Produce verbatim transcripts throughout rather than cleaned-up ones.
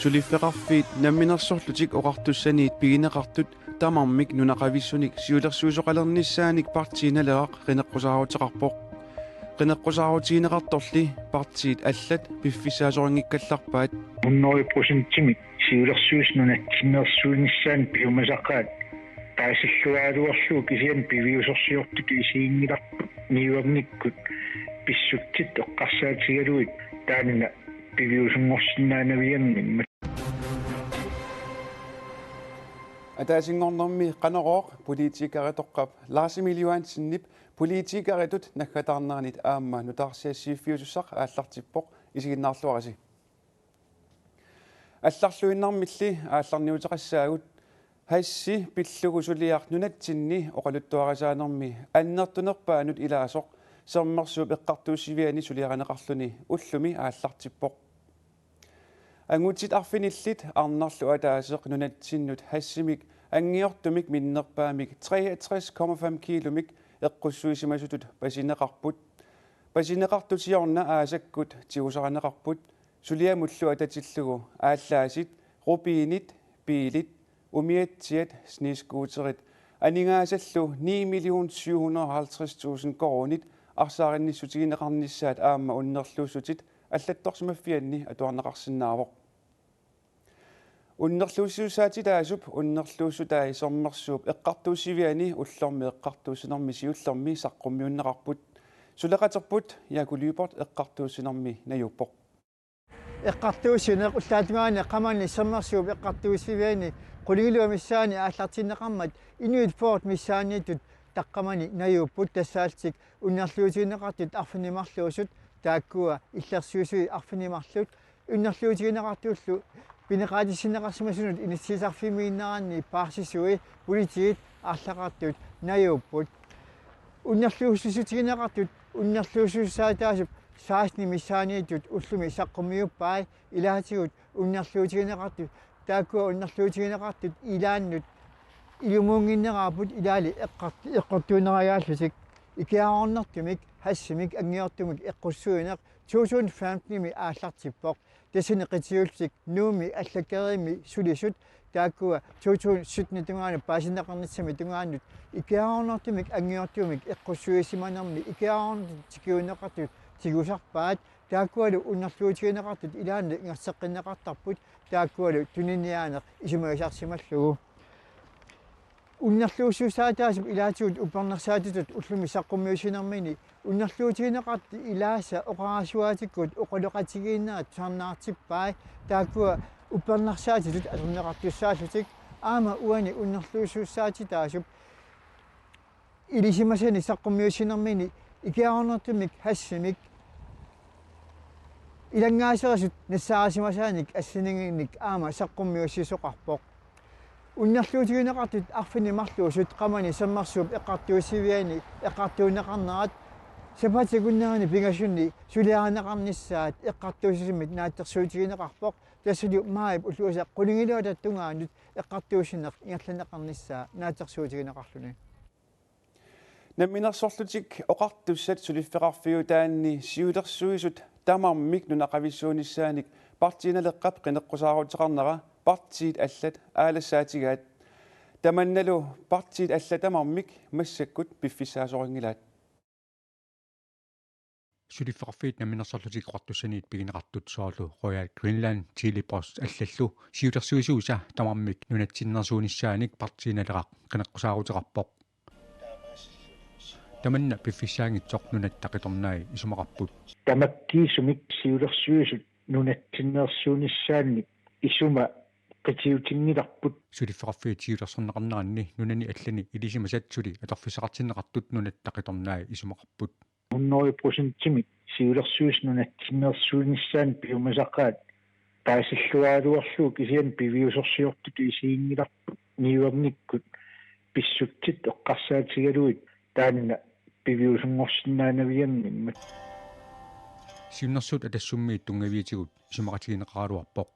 Suliffeqarfiit Namminersorlutik Oqartussaniit pigineqartut tamarmik nunaqavissunik siulersuisoqalernissaanik Partii Naleraq qineqqusaaruteqarpoq. Qineqqusaarutigineqartorli partiit allat piffissaasorinngikkallarpaat. Hundrede procentimik siulersuisut nunatsinneersuinissaannik piumasaqaat paasilluaraluarlugu kisianni piviusorsiortutut isiginngilarput niuernikkut pissutsit eqqarsaatigalugit taanna piviusunngorsinnaanavianngimmat. Ataasinngornermi Qanorooq politikeritoqqap Lars Emil Johansenip politikeritut naggataarneranit aamma nutaarsiassiiffiusussaq aallartippoq, isiginnaarluarisi. Allarluinnarmilli aallarniuteqassaagut. Hashi pillugu suliaq nunatsinni oqaluttuarisaanermi annertunerpaanut ilaasoq Sermersuup eqqartuussiviani suliarineqarluni ullumi aallartippoq. Angutit arfinillit arnarlu ataaseq nunatsinnut hashimik anngiortumik minnerpaamik treogtres komma fem kilomik eqqussuisimasutut pasineqarput. Pasineqartut siorna aasakkut tigusarineqarput, suliamullu atatillugu aallaasit, rubinit, biilit, umiatsiat, snescooterit, aningaasallu ni million syv hundrede og halvtreds tusind koruunit arsaarinnissutigineqarnissaat aamma unnerluussutit allattorsimaffianni atuarneqarsinnaavoq. Unnerluussisussaatitaasup unnerluussutai Sermersuup eqqartuussiviani ullormi eqqartuussinermi siullermi saqqummiunneqarput. Suleqaterput Jaku Lyberth eqqartuussinermi najuuppoq. Eqqartuussineq ullaatungaani qamani Sermersuup eqqartuussiviani qulingiluat missaanni aallartinneqarmat Inuit Ford missaanniittut taqqamani najuupput, tassaallutik unnerluutigineqartut arfineq-marluusut, taakkua illersuisui arfineq-marluk, unnerluutigineqartullu pineqaatissinneqarsimasunut inatsisarfimmiinneranni paarsisui, politiit arlaqartut najuupput. Unnerluussissutigineqartut unnerluussisussaataasup seksten missaanniittut ullumi saqqummiuppai, ilaatigut unnerluutigineqartut, taakkua unnerluutigineqartut ilaannut ilumuunnginneraapput, ilaali eqqart-, eqqortuunneragaallutik. Ikiaroornartumik hashimik anngiortumik eqqussuineq to tusind femtenimi aallartippoq. Tassani qitiullutik Nuummi allakkeriimmi sulisut, taakkua to tusind sytten tungaanut paasinneqarnissamut tungaanut ikiaroornartumik anngiortumik eqqussuisimanermi ikiaroornartut tikiunneqartut tigusarpaat, taakkualu unnerluutigineqartut ilaannut ingerlateqqinneqartarput, taakkualu tuniniaaneq isumagisarsimallugu. Unnerluussisussaataasup ilaatigut uppernarsaattutut ullumi saqqummiussinermini unnerluutigineqartut ilaasa oqarasuaatikkut oqaloqatigiinnerat tusarnaartippai, taakkua uppernarsaattutut atorneqartussaallutik. Aamma uani unnerluussisussaatitaasup ilisimasani saqqummiussinermini ikiaroornartumik hashimik ilanngaaserisut nassaarisimasaanik assininnginnik aamma saqqummiussisoqarpoq. Unnerluutigineqartut arfineq-marluusut qamani Sermersuup eqqartuussiviani eqqartuunneqarnerat sapaatip akunnerini pingasunni suliarineqarnissaat eqqartuussisumik naatsorsuutigineqarpoq, tassalu maajip ulluisa qulingiluata tungaanut eqqartuussineq ingerlanneqarnissaa naatsorsuutigineqarluni. Namminersorlutik Oqartussat suliffeqarfiutaanni siulersuisut tamarmik nunaqavissuunissaanik Partii Naleqqap qineqqusaaruteqarnera partiit allat aalassaatigaat. Tamannalu partiit allat tamarmik massakkut piffissaasorinngilaat. Suliffeqarfiit Namminersorlutik Oqartussaniit pigineqartut soorlu Royal Greenland, Tele Post allallu siulersuisuisa tamarmik nunatsinneersuinissaanik Partii Naleraq qineqqusaaruteqarpoq. Tamanna piffissaanngitsoq Nunatta Qitornai isumaqarput. Tamakkiisumik siulersuisut nunatsinneersuinissaannik isuma qitiutinngilarput. Suliffeqarfiit siulersorneqarneranni nunani allani ilisimasat suli atorfissaqartinneqartut Nunatta Qitornai isumaqarput. Hundrede procentimik siulersuisut nunatsinneersuinissaannik piumasaqaat paasilluaraluarlugu kisianni piviusorsiortutut isiginngilarput niuernikkut pissutsit eqqarsaatigalugit taanna piviusunngorsinnaanavianngimmat. Siunnersuut Atassummiit tunngaviatigut isumaqatigineqaraluarpoq.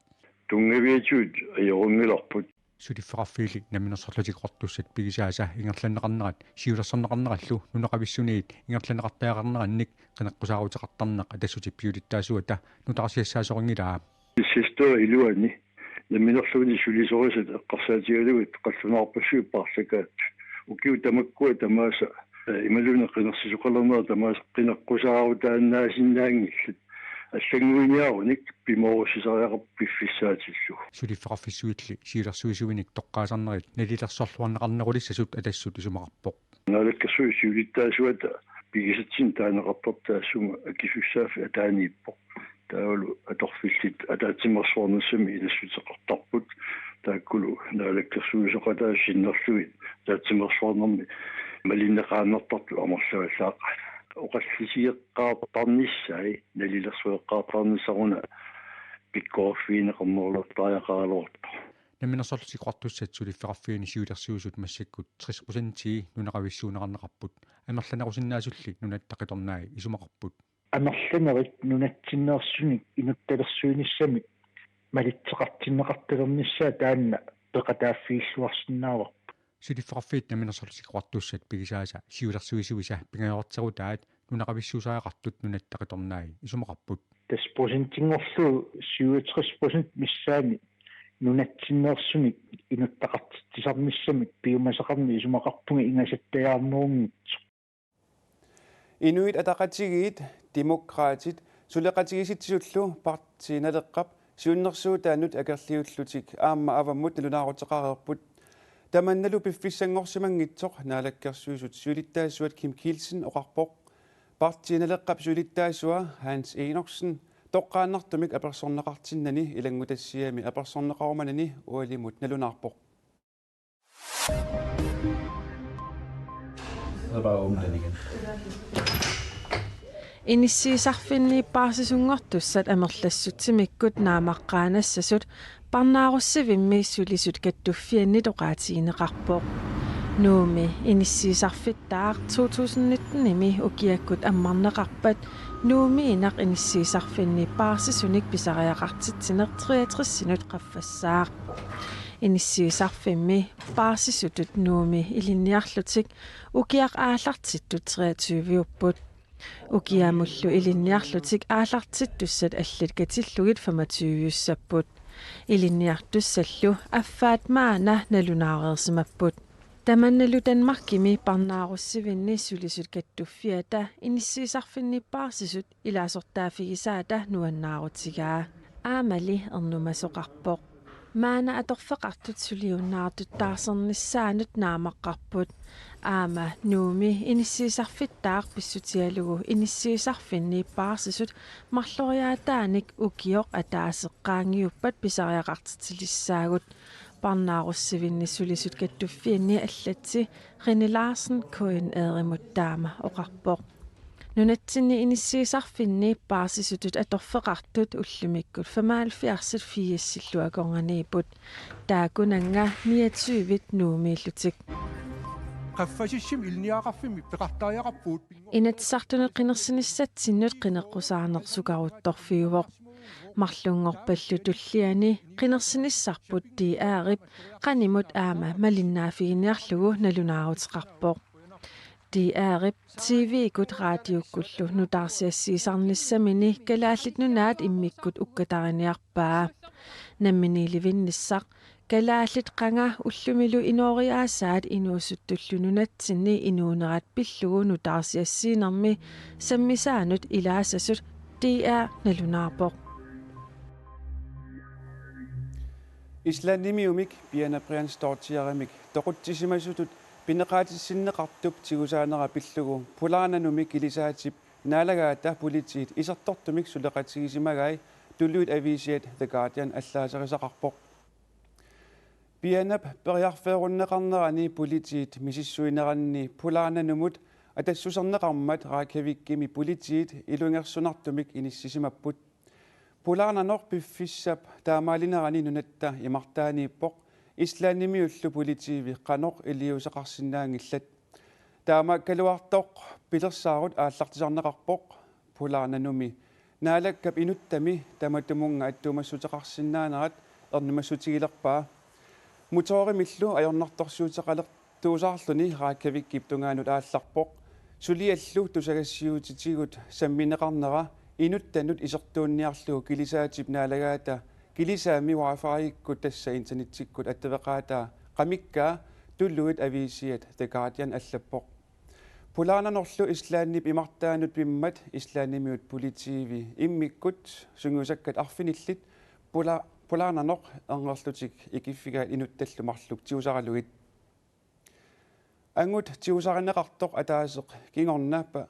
Tunngaviatigut ajorunngilarput. Suliffeqarfiilli Namminersorlutik Oqartussat pigisaasa ingerlanneqarnerat siulersorneqarnerallu nunaqavissuniit ingerlanneqartariaqarnerannik qineqqusaaruteqartarneq Atassutip siulittaasuata nutaarsiassaasorinngilaa. Sister iluani Namminerluunniit sulisorisat eqqarsaatigalugit qallunaarpassuit paarlakaattut. Ukiut tamakkua tamaasa, eh, imaluunniit qinersisoqalernerat tamaasa qineqqusaarutaannaasinnaanngillat. Allannguiniarunik pimoorussisariaqarpoq piffissaatillugu. Suliffeqarfissuilli siulersuisuinik toqqaasarnerit nalilersorluarneqarnerulissasut Atassut isumaqarpoq. Naalakkersuisut siulittaasuata pigisatsinnik taaneqartartoq taassuma akisussaaffik ataaniippoq. Taavalu atorfillit ataatsimeersuarnissamik ilassuteqartarput. Taakkulu naalakkersuisoqataasut sinnerlugit ataatsimeersuarnermi malinneqaannartartut amerlavallaaqaat. Oqallisigeqqaartarnissaat nalilersueqqaartarnissaruna pikkoriffigineqarnerulertariaqaraluartoq. Namminersorlutik Oqartussat suliffeqarfiini siulersuisut massakkut tres procentii nunaqqavissuunneqarneqarput, amerlanerusinnaasulli Nunatta Qitornai isumaqarput. Amerlanerit nunatsinneersunik inuttalersuinissamik malitseqartinneqartalernissaa taanna peqataaffigilluarsinnaavarput. Suliffeqarfiit Namminersorlutik Oqartussat pigisaasa siulersuisuisa pingajorarterutaat nunaqqavissuusariaqartut Nunatta Qitornai isumaqarput. Tassa procentinngorlugu syvogtres procent missaani nunatsinneersunik inuttaqartitsisarnissamik piumasaqarneq isumaqarpunga ingasattajaarnerunngitsoq. Inuit Ataqatigiit, Demokraatit, suleqatigiissitsisullu Partii Naleqqap siunnersuutaanut akerliullutik aamma avammut nalunaaruteqareerput. Tamannalu piffissanngorsimanngitsoq Naalakkersuisut siulittaasuat Kim Kielsen oqarpoq. Partii Naleqqap siulittaasua Hans Enoksen toqqaannartumik apersorneqartinnani ilanngutassiami apersorneqarumanani ualimut nalunaarpoq. Inissiisarfinni paarsisunngortussat amerlassutsimikkut naamaqqaanassasut parnaarussivimmi sulisut kattuffiannit oqaatigineqarpoq. Nuummi inissiisarfittaaq to tusind nitten-imi ukiakkut ammarneqarpat Nuummiinnaq inissiisarfinni paarsisunik pisariaqartitsineq treogtres-inut qaffassaaq. Inissiisarfimmi paarsisutut Nuummi ilinniarlutik ukiaq aallartittut treogtyve-upput. Ukiamullu ilinniarlutik aallartittussat allat katillugit femogtyve-ussapput. Ilinniartussallu affaat maanna nalunaareersimapput. Tamannalu Danmarkimi parnaarussivinni sulisut kattuffiata inissiisarfinni paarsisut ilaasortaaffigisaata nuannaarutigaa. Aammali ernumasoqarpoq. Maanna atorfeqartut suliunnaartuttaarsernissaannut naamaqqarput. Aamma Nuummi inissiisarfittaaq pissutigalugu inissiisarfinni paarsisut marloriaataanik ukioq ataaseq qaangiuppat pisariaqartitsilissaagut. Parnaarussivinni sulisut kattuffianni allatsi René Larsen K N R-imut taama oqarpoq. Nunatsinni inissiisarfinni paarsisutut atorfeqartut ullumikkut femoghalvfjerds-it firsillu akornanniipput. Taakkunannga niogtyve-t Nuummiillutik. Qaffasissumi ilinniagaqarfimmi peqartariaqarpugut. Inatsisartuni qinersinissatsinnut qineqqusaarneq sukaruttorfiuvoq. Marlunngorpallu tulliani qinersinissarput D R-ip qanimut aamma malinnaaffiginiarlugu nalunaaruteqarpoq. D R-ip T V-kkut raatiukkullu nutaarsiassiisarnissamini Kalaallit Nunaat immikkut ukkatariniarpaa. Namminiilivinnissaq kalaallit qanga ullumilu inooriaasaat inuusuttullu nunatsinni inuunerat pillugu nutaarsiassiinermi sammisaanut ilaassasut D R nalunaarpoq. Islandimiumik Birna Brjánsdóttirimik toqutsisimasutut pineqaatissinneqartup tigusaanera pillugu Polaananumi kilisaatip naalagaata politiit isertortumik suleqatigisimagai tuluit aviisiat The Guardian allaaserisaqarpoq. Birnap periarfeerunneqarnerani politiit misissuineranni Polaananumut atassuserneqarmat Reykjavikimi politiit ilungersunartumik inissisimapput. Polaananoq piffissap taamaalinerani nunatta imartaaniippoq, Islandimiullu politiivi qanoq iliuuseqarsinnaanngillat. Taamaakkaluartoq pilersaarut aallartisarneqarpoq. Polaananumi Naalakkap inuttami tamatumunnga attuumassuteqarsinnaanerat ernumassutigilerpaa. Motorimillu ajornartorsiuteqalertuusaarluni Reykjavikip tungaanut aallarpoq. Suliallu tusagassiuutitigut sammineqarnera inuttanut isertuunniarlugu kilisaatip naalagaata Kilisaami Wi-Fi-ikkut tassa internettikkut attaveqaataa qamikkaa tuluit aviisiat The Guardian allappoq. Pulaarnanorlu Islandip imartaanut pimmat Islandimiut politiivi immikkut sungiusakkat arfinillit pula-, pulaarnanoq erngerlutik ikiffigaat inuttallu marluk tigusaralugit. Angut tigusarineqartoq ataaseq kingorna pa-,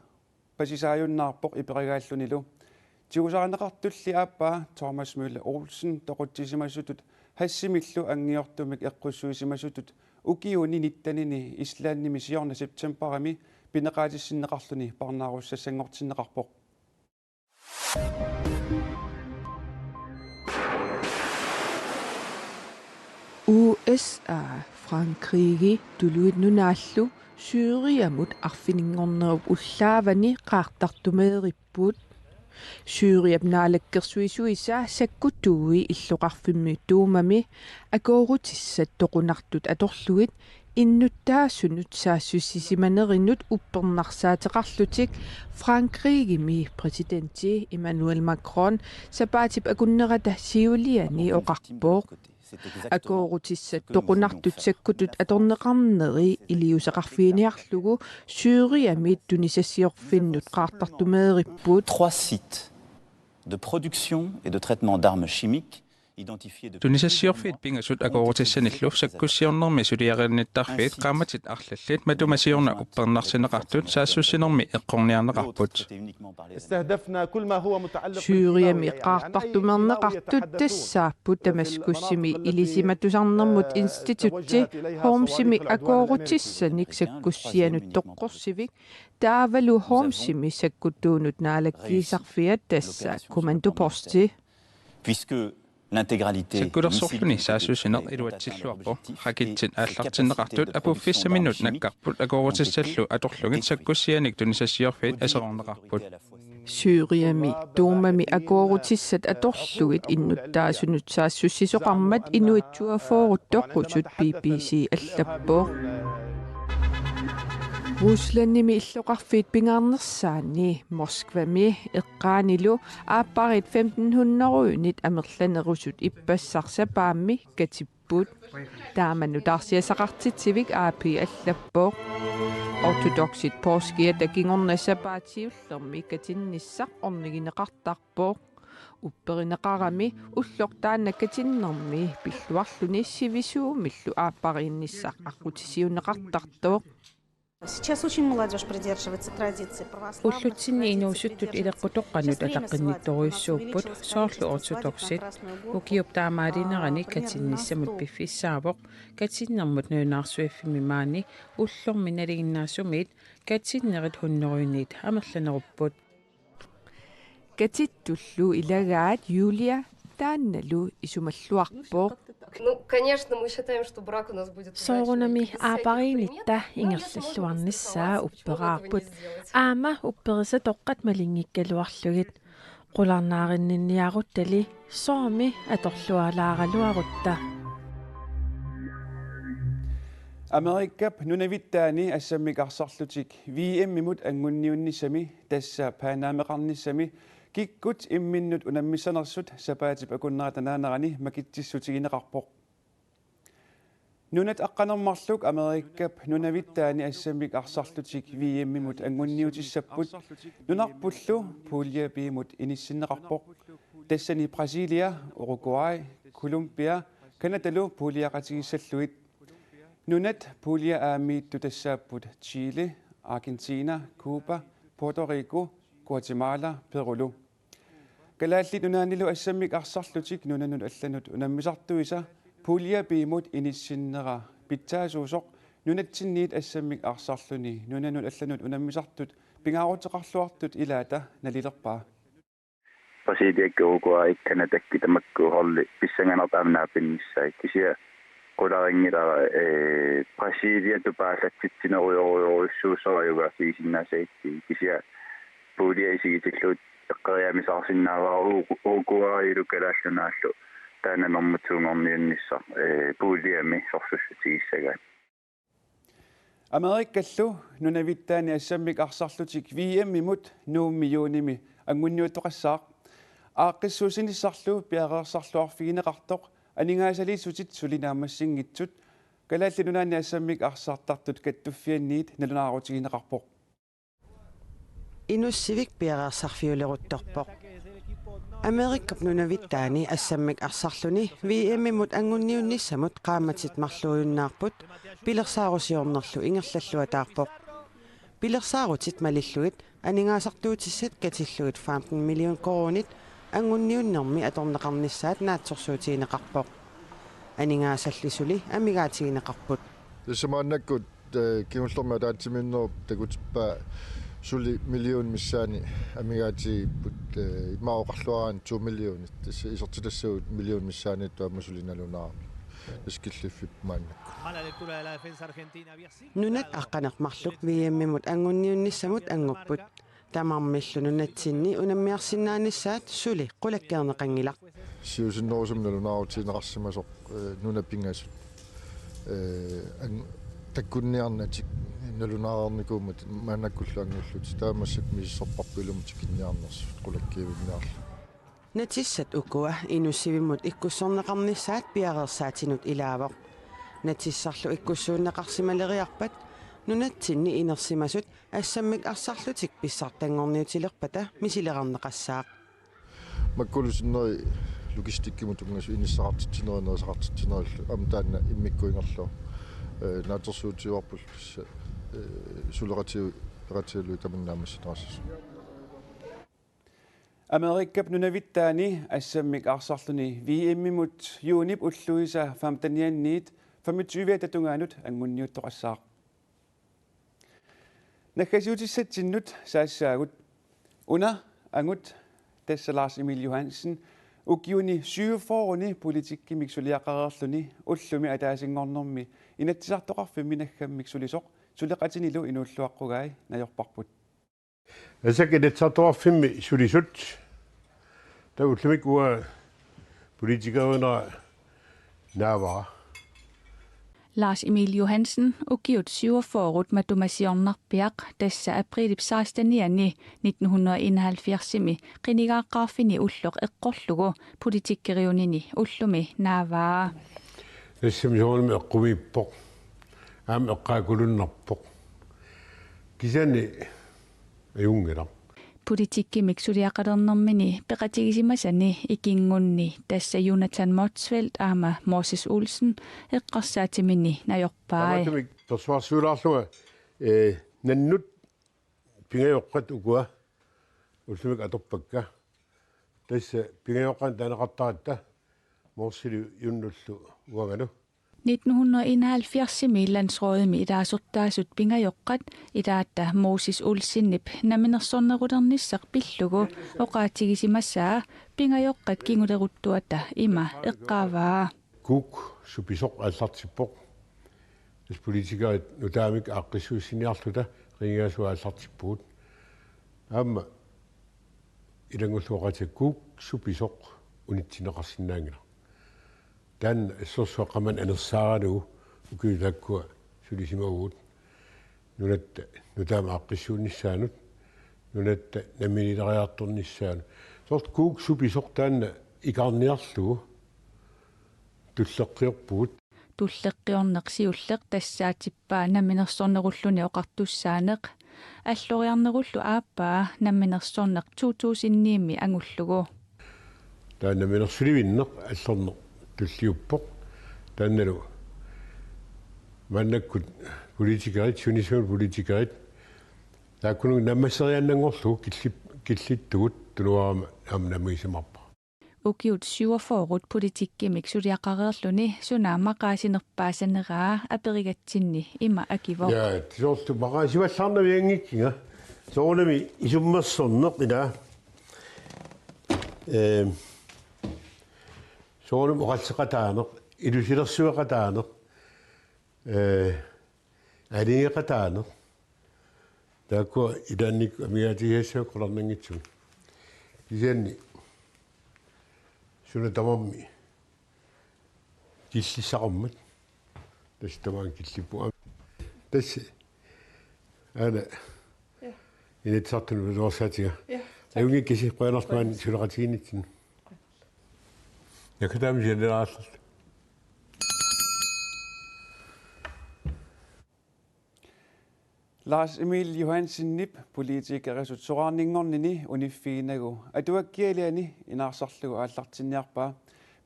pasisaajunnaarpoq iperagaallunilu. Tigusarineqartulli aappaa Thomas Møller Olsen toqutsisimasutut hashimillu anngiortumik eqqussuisimasutut ukiuni nittenini Islandimi siorna septembarimi pineqaatissinneqarluni parnaarussassanngortinneqarpoq. U S A, Frankrigi tuluit nunaallu Syriamut arfininngornerup ullaavani qaartartumeeripput. Syriap naalakkersuisuisa sakkutuui illoqarfimmi Dumami akoorutissat toqunartut atorlugit innuttaasunut saassussisimanerinut uppernarsaateqarlutik Frankrigimi præsidenti Emmanuel Macron sapaatip akunnerata siuliani oqarpoq. Akoorutissat toqunartut sakkutut atorneqarneri iliuuseqarfiginiarlugu Syriami tunisassiorfinnut qaartartumeeripput. Trois sites de production et de traitement d'armes chimiques identifiés depuis... Tunisassiorfiit pingasut akoorutissanillu sakkussiornermi suliarinnittarfiit qaammatit arlallit matuma siorna uppernarsineqartut saassussinermi eqqorniarneqarput. استهدفنا كل ما هو متعلق Syriami qaartartumeerneqartut tassaapput Damaskusimi ilisimatusarnermut institutti Homsimi akoorutissanik sakkussianut toqqorsivik taavalu Homsimi sakkutuunut naalakkiisarfiat tassa kommandoposti. Puisque l'intégralité... Sakkulersorluni saassussineq iluatsilluarpoq. Raketsit aallartinneqartut apuuffissaminnut nakkarput akoorutissallu atorlugit sakkussianik tunisassiorfiit aserorneqarput. Syriami Dumami akoorutissat atorlugit innuttaasunut saassussisoqarmat inuit toogfyrre toqqusut B B C allappoq. Ruslandimi illoqarfiit pingaarnersaanni Moskvami eqqaanilu aappariit femten hundredenit amerlanerusut ippassaq sapaammi katipput. Taama nutaarsiassaqartitsivik A P allappoq. Ortodoksit poorskiata kingorna sapaatiullermi katinnissaq ornigineqartarpoq. Upperineqarami ulloq taanna katinnermi pilluarluni sivisuumillu aappariinnissaq aqqutisiunneqartartoq. Сейчас очень молодёжь придерживается традиции православных. Ullutsinni inuusuttut ileqqutoqqanut атаққиннитторujussuupput, soorlu ortodoksit. Ukiup taamaalinerani katinnissamut piffissaavoq. Katinnermut nalunaarsuiffimmi maani ullormi nalinginnaasumiit katinnerit hundredenit amerlanerupput. Katittullu ilagaat Julia taannalu isumalluarpoq. Ну, конечно, мы считаем, что брак у нас будет удачным и без всяких изменений. Soorunami aappariinnitta ingerlalluarnissaa upperaarput. Aamma upperisatoqqat malinngikkaluarlugit. Qularnaarinninniaruttali soormi atorlualaaraluarutta. Amerikap nunavittaani assammik arsarlutik V M-imut anguniunnissami tassa Panameqarnissami kikkut imminnut unammissanersut sapaatip akunnerata naanerani makitsissutigineqarpoq. Nunat aqqaneq-marluk Amerikap nunavittaani assammik arsarlutik V M-imut anguniutissapput nunarpullu Pulje B-mut inissinneqarpoq. Tassani Brasilia, Uruguay, Colombia, Canadalu puljieqatigissallugit. Nunat Pulje A-miittut tassaapput Chile, Argentina, Cuba, Puerto Rico, Guatemala, Perulu. Kalaallit Nunaannilu assammik arsarlutik nunanut allanut unammisartuisa Pulje B-mut inissinnera pitsaasuusoq nunatsinniit assammik arsarluni nunanut allanut unammisartut pingaaruteqarluartut ilaata nalilerpaa. Brasiliakkut, Uruguaykut, Canadakkut tamakku holdit pissanganartut aamma naapinnissaat. Kisianni qularinngilara, ee, Brasilia tupaallatsitsinerujorujorujussuusoq ajugaasigisinnaasagitsi. Kisianni Pulje isigitillugu eqqeriaamisaarsinnaavara Urugu-, Uruguaylu Kalaallit Nunaallu taanna normu to-nngorniunnissaq, ee, Puljemi sorsuutigissagaat. Amerikallu nunavittaani assammik arsarlutik V M-imut Nuummi juunimi anguniuttoqassaaq. Aaqqissuussinissarlu piareersarluarfigineqartoq aningaasaliissutit suli naammassinngitsut Kalaallit Nunaanni assammik arsartartut kattuffianniit nalunaarutigineqarpoq. Inussivik piareersarfiuleruttorpoq. Amerikap nunavittaani assammik arsarluni V M-imut anguniunnissamut qaammatit marluujunnaarput pilersaarusiornerlu ingerlalluataarpoq. Pilersaarutit malillugit aningaasartuutissat katillugit femten million koruunit anguniunnermi atorneqarnissaat naatsorsuutigineqarpoq. Aningaasalli suli amigaatigineqarput. Tassa maannakkut, eh, kingullermi ataatsimiinnerup takutippaa suli million missaani amigaatigipput, eh, immaqa oqarluaraanni to millionit. Tassa isertitassagut million missaaniittut aamma suli nalunaarami. Tassa killiffik maannakkut. Nunat aqqaneq-marluk V M-imut anguniunnissamut angupput. Tamarmillu nunatsinni unammiarsinnaanissaat suli qulakkeerneqanngilaq. Siusinnerusukkut nalunaarutigineqarsimasoq, eh, nunat pingasut, eh, ang-, takkunniarnatik nalunaareernikuummata maannakkullu angullutik, taava massakkut misissorparput ilumut tikinniarnersut qulakkeerniarlugu. Natissat ukua inussivimmut ikkussorneqarnissaat piareersaatinut ilaavoq. Natissarlu ikkussuunneqarsimaleriarpat nunatsinni inersimasut assammik arsarlutik pissartanngorniutilerpata misilerarneqassaaq. Makkulu sinneri logistikkimut tunngasut inissaqartitsinerit nerisaqartitsinerillu aamma taanna immikkut ingerlavoq. Eh, naatsorsuutigivarpullu tassa, eh, suleqatigiit peqatigalugit tamanna naammassineqassasoq. Amerikap nunavittaani assammik arsarluni V M-imut juunip ulluisa femtenianniit femogtyviata tungaanut anguniuttoqassaaq. Naggasiutissatsinnut saassaagut. Una angut, tassa Lars Emil Johansen, ukiuni syvogfyrreni politikkimik suliaqareerluni ullumi ataasinngornermi Inatsisartoqarfimmi naggammik sulisoq suleqatinilu inuulluaqqugai najorparput. Asakka Inatsisartoqarfimmi sulisut. Taava ullumikkut uanga politikerinera naavara. Lars Emil Johansen, ukiut syvogfyrre matuma siornarpiaq, tassa aprilip sekstenianni nitten hundrede enoghalvfjerdsimi qinigaaqqaarfini ulloq eqqorlugu politikkeriunini ullumi naavaa. Tassami soorunami eqqumiippoq. Aamma eqqaakulunnarpoq. Kisianni ajunngilaq. Politikkimik suliaqalernermini peqatigisimasani ikinngunni tassa Jonathan Motzfeldt aamma Moses Olsen eqqarsaatimini najorpai. Taamaattumik persuarsiulaarlunga, eh, nannut pingajoqqat ukua ullumikkut atorpakka. Tassa pingajoqqanik taaneqartaratta Morsili Junnullu uangalu. Nitten hundrede enoghalvfjerdsimi landsrådimi ilaasortaasut pingajoqqat ilaatta Moses Olsenip namminersornerulernissaq pillugu oqaatigisimasaa pingajoqqat kinguleruttuata ima eqqaavaa. Kuuk supisoq aallartippoq. Tassa politikerit nutaamik aaqqissuussiniarluta qinigaasoq aallartippugut. Aamma ilanngullugu oqaatiga kuuk supisoq unitsinneqarsinnaanngilaq. Taanna assorsuaq qamani anersaaralugu ukiut taakkua sulisimavugut. Nunatta nutaamik aaqqissuunnissaanut, nunatta namminiileriartornissaanut. Soorlu kuuk supisoq taanna ikaarniarlugu tulleqqiorpugut. Tulleqqiorneq siulleq tassaatippaa namminersornerulluni oqartussaaneq. Alloriarnerullu aappaa namminersorneq to tusindiimi angullugu. Taanna namminersulivinneq allorneq tulliuppoq. Taannalu maannakkut politikerit, sunissami politikerit, taakkununnga naammasseriaannanngorlugu killip-, killittugut tunuarama aamma nammagisimaarpara. Ukiut syvogfyrret politikkimik suliaqareerluni suna maqaasinerpaasaneraa aperigatsinni ima akivoq. Ja, soorlu maqaasivallaarnavianngikkiga. Soorunami isummersorneq ila. Eh, soorunami oqalliseqataaneq, ilusilersueqataaneq, eh, aalajangeqataaneq. Taakkua ilaannikkut amigaatigisassavakka qularnanngitsumik. Kisianni suna tamarmi killissaqarmat. Tassa tamaanga killippunga. Tassa aana. Ja. Inatsisartunut iluarsaatiga. Ja. Ajunngikkussi, qujanarlu maani suleqatigiinnitsinnut. Naggataamik sianeraallu. Lars Emil Johansenip politikerisut soraarninngornini uniffiginagu atuakkialiani inaarsarlugu aallartinniarpaa.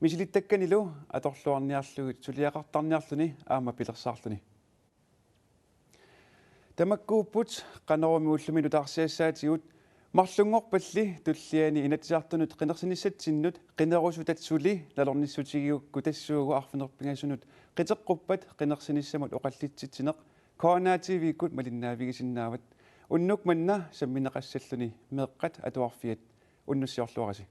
Misilittakkanilu atorluarniarlugit suliaqartarniarluni aamma pilersaarluni. Tamakkuupput Qanorooq ullumi nutaarsiassaatigut. Marlunngorpalli tulliani Inatsisartunut qinersinissatsinnut qinerusutat suli nalornissutigigukku tassuugu arfineq-pingasunut qiteqquppat qinersinissamut oqallitsitsineq K N A T V-kkut malinnaavigisinnaavat. Unnuk manna sammineqassalluni meeqqat atuarfiat, unnussiorluarisi.